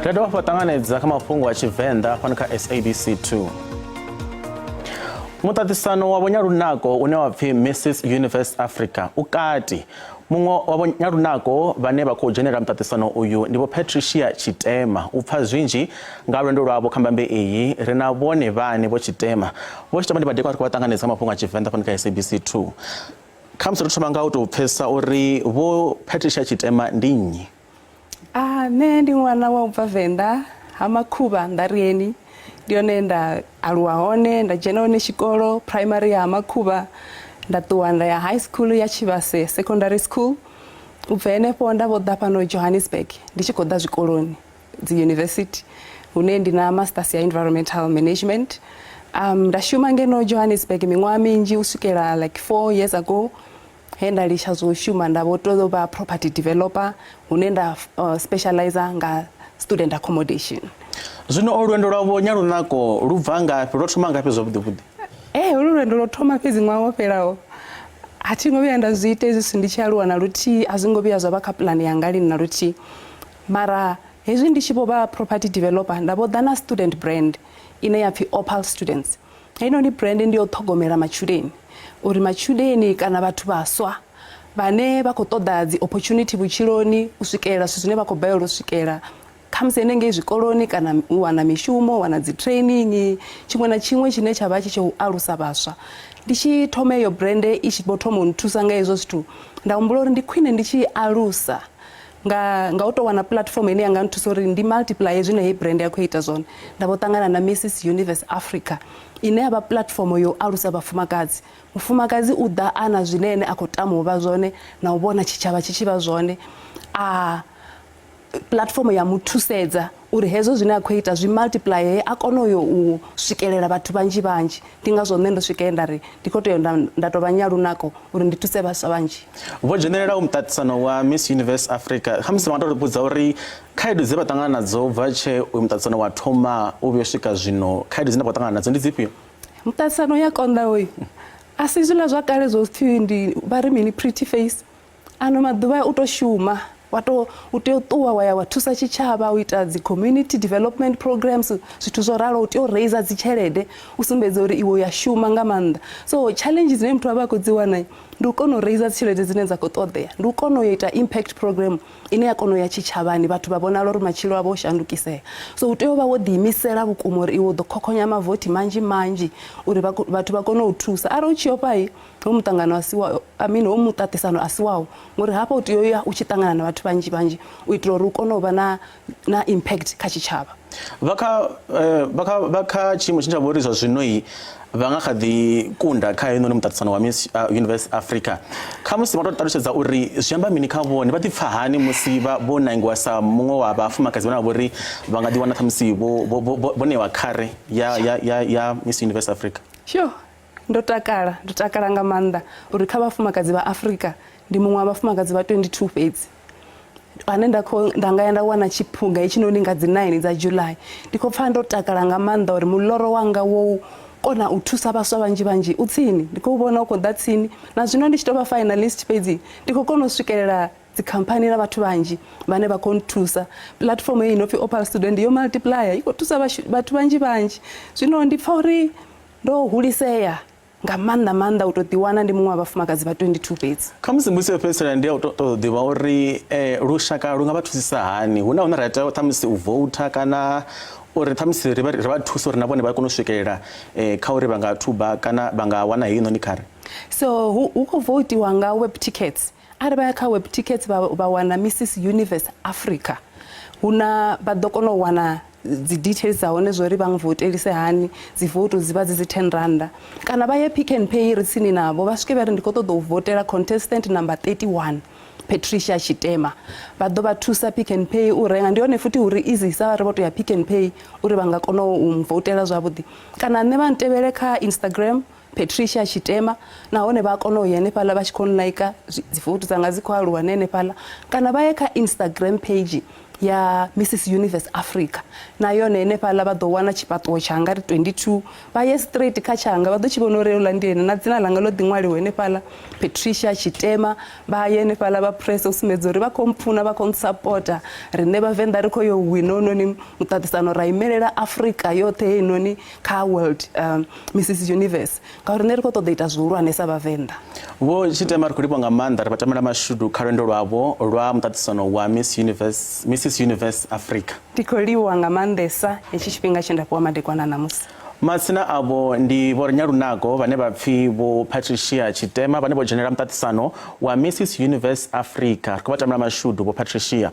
Ri dovha hafhu ṱanganedza kha mafhungo a Tshivenḓa fhano kha SABC 2. Muṱaṱisano wa vhonyalunako une wa pfi Mrs Universe Africa u kati. Muṅwe wa vhonyalunako vhane vha khou dzhenela muṱaṱisano uyu ndi Vho Patricia Tshitema. U pfa zwinzhi nga lwendo lwavho kha mbambe iyi ri na vhone vhane Vho Tshitema. Vho Tshitema ndi madekwana ri khou vha ṱanganedza kha mafhungo a Tshivenḓa fhano kha SABC 2. Khamusi ri thoma nga u tou pfesesa uri Vho Patricia Tshitema ndi nnyi? Ah, nṋe ndi ṅwana wa u bva Venḓa ha Makhuvha Nḓarieni ndi hone nda aluwa hone nda dzhena hone tshikolo primary ya ha Makhuvha nda ṱuwa nda ya high school ya Tshivhase secondary school u bva henefho nda vho ḓa fhano Johannesburg ndi tshi khou ḓa zwikoloni dzi university hune ndi na masters ya environmental management. Nda shuma ngeno Johannesburg miṅwaha minzhi u swikela like 4 years ago he nda litsha zwo shuma nda vho tou vha property developer hune nda specializer nga student accommodation. Zwino o lwendo lwavho Nyalunako lu bva ngafhi, lwo thoma ngafhi zwavhuḓi vhuḓi? Ee, holu lwendo lwo thoma fhedzi ṅwaha wo fhelaho. A thi ngo vhuya nda zwi ita hezwi zwithu ndi tshi aluwa na luthihi, a zwi ngo vhuya zwa vha kha puḽane yanga lini na luthihi. Mara hezwi ndi tshi vho vha property developer nda vho ḓa na student brand ine ya pfhi Opal Students. Heinoni brand ndi ya u ṱhogomela matshudeni uri matshudeni kana vhathu vhaswa vhane vha khou ṱoḓa dzi opportunity vhutshiloni u swikelela zwithu zwine vha khou balelwa u swikela khamusi henengei zwikoloni kana u wana mishumo, u wana dzi training, tshiṅwe na tshiṅwe tshine tsha vha tshi tshi alusa vhaswa. Ndi tshi thoma heyo brand i tshi vho thoma u nthusa nga hezwo zwithu nda humbula uri ndi khwine ndi tshi alusa nga nga u tou wana platform ine ya nga nthusa uri ndi multiply zwine heyi brand ya khou ita zwone. Nda vho ṱangana na Mrs Universe Africa ine ya vha platform yo alusa vhafumakadzi. Mufumakadzi u ḓa a na zwine ene a khou tama u vha zwone na u vhona tshitshavha tshi tshi vha zwone a platform ya mu thusedza uri hezwo zwine a khou ita zwi multiply a kone u yo u swikelela vhathu vhanzhi vhanzhi. Ndi ngazwo nṋe ndo swika he nda ri ndi khou tea nda tou vha nyalunako uri ndi thuse vhaswa vhanzhi. Vho dzhenelelaho muṱaṱisano wa Miss Universe Africa khamusi vha nga tou ri vhudza uri khaedu dze vha ṱangana nadzo u bva tshe uyu muṱaṱisano wa thoma u vhuya u swika zwino, khaedu dzine vha khou ṱangana nadzo ndi dzifhio? Muṱaṱisano u ya konḓa hoyu, a si zwiḽa zwa kale zwo pfhi ndi vha ri mini pretty face. Ano maḓuvha u to shuma wa to u tea u ṱuwa wa ya wa thusa tshitshavha u ita dzi community development programs zwithu zwo ralo u tea u raiser dzi tshelede u sumbedza uri iwe uya shuma nga maanḓa. So challenge dzine muthu avha a khou dzi wana ndi u kona u raiser tshelede dzine dza khou ṱoḓea, ndi u kona u ita impact program ine ya kona u ya tshitshavhani vhathu vha vhonala uri matshilo avho o shandukisea. So u tea u vha wo ḓiimisela vhukuma uri iwe u ḓo khokhonya mavothi manzhi manzhi uri vhathu vha kone u thusa. Arali u tshi ofha ho muṱangano a si wa I mean ho muṱaṱisano a si wau ngori hafha u tea u ya u tshi ṱangana na vhathu vhanzhi vhanzhi u itela uri u kone u vha na na impact kha tshitshavha. Vha kha vha kha vha kha tshiimo tshine tsha vha uri zwa zwino vha nga kha ḓi kunda kha heinoni muṱaṱisano wa Miss Universe Africa. Khamusi vha nga tou ṱalutshedza uri zwi amba mini kha vhone, vha ḓi pfha hani musi vha vho nangiwa sa muṅwe wa vhafumakadzi vhane vha vha uri vha nga ḓi wana ṱhamusi vho vho vho ṋewa khare ya ya ya ya Miss Universe Africa. Sure. Ndo takala, ndo takala nga maanḓa uri kha vhafumakadzi vha Afrika ndi muṅwe wa vhafumakadzi vha 22 fhedzi ane nda khou nda nga ya nda wana tshiphuga hetshinoni nga dzi 9 dza July. Ndi khou pfha ndo takala nga maanḓa uri muloro wanga wo kona u thusa vhaswa vhanzhi vhanzhi u tsini, ndi khou vhona u khou ḓa tsini. Na zwino ndi tshi tou vha finalist fhedzi ndi khou kona u swikelela dzikhamphani na vhathu vhanzhi vhane vha khou nthusa. Platform heyi no pfhi Opal Student yo multiplier i khou thusa vhathu vhanzhi vhanzhi. Zwino ndi pfha uri ndo hulisea nga maanḓa maanḓa u tou ḓiwana ndi muṅwe wa vhafumakadzi vha 22 fhedzi. Khamusi mbudziso yo fhedzisela ndi ya u ṱoḓa u ḓivha uri lushaka lu nga vha thusisa hani, hu na hune ra tea ṱhamusi u voutha kana uri ṱhamusi ri vha thuse uri na vhone vha kone u swikelela kha uri vha nga thuba kana vha nga wana heinoni khare. So hu khou voutiwa nga web tickets. Arali vha ya kha web tickets vha wana Mrs Universe Africa hu na vha ḓo kona u wana dzi details dza hone zwori vha votelise hani, dzi vote dzi vha dzi dzi 10 randa kana vha ye Pick n Pay ri tsini navho vha swike vha ri ndi khou ṱoḓa u votela contestant number 31 Patricia Tshitema, vha ḓo vha thusa Pick n Pay u renga. Ndi hone futhi uri easy sa ri vho to ya Pick n Pay uri vha nga kona u votela zwavhuḓi, kana nṋe vha ntevhele kha Instagram Patricia Tshitema nahone vha a kona u ya henefhaḽa vha tshi khou nlaika, dzi vote dzanga dzi khou aluwa na henefhaḽa, kana vha ye kha Instagram page Ya Mrs Universe Africa na yone henefhaḽa vha ḓo wana tshifhaṱuwo tshanga ri 22 vha ye straight kha tshanga vha ḓo tshi vhona uri houḽa ndi ene na dzina ḽanga ḽo ḓi ṅwaliwa henefhaḽa Patricia Tshitema vha ye henefhaḽa vha press u sumbedza uri vha khou mpfuna vha khou ntsapota riṋe vhavenḓa ri khou yo wina hounoni muṱaṱisano ra imelela Afrika yoṱhe heinoni kha World um, Mrs Universe ngauri nṋe ri khou ṱoḓa ita zwihulwane sa vhavenḓa. Vho Tshitema ri khou livhuwa nga maanḓa ri vha tamela mashudu kha lwendo lwavho lwa muṱaṱisano wa Miss Universe, Mrs Universe Africa. Ndi khou livhuwa nga maanḓesa hetshi tshifhinga tshe nda fhiwa madekwana a ṋamusi. Matsina avho ndi Vho Nyalunako vhane vha pfi Vho Patricia Tshitema vhane vho dzhenela muṱaṱisano wa Mrs Universe Africa. Ri khou vha tamela mashudu Vho Patricia.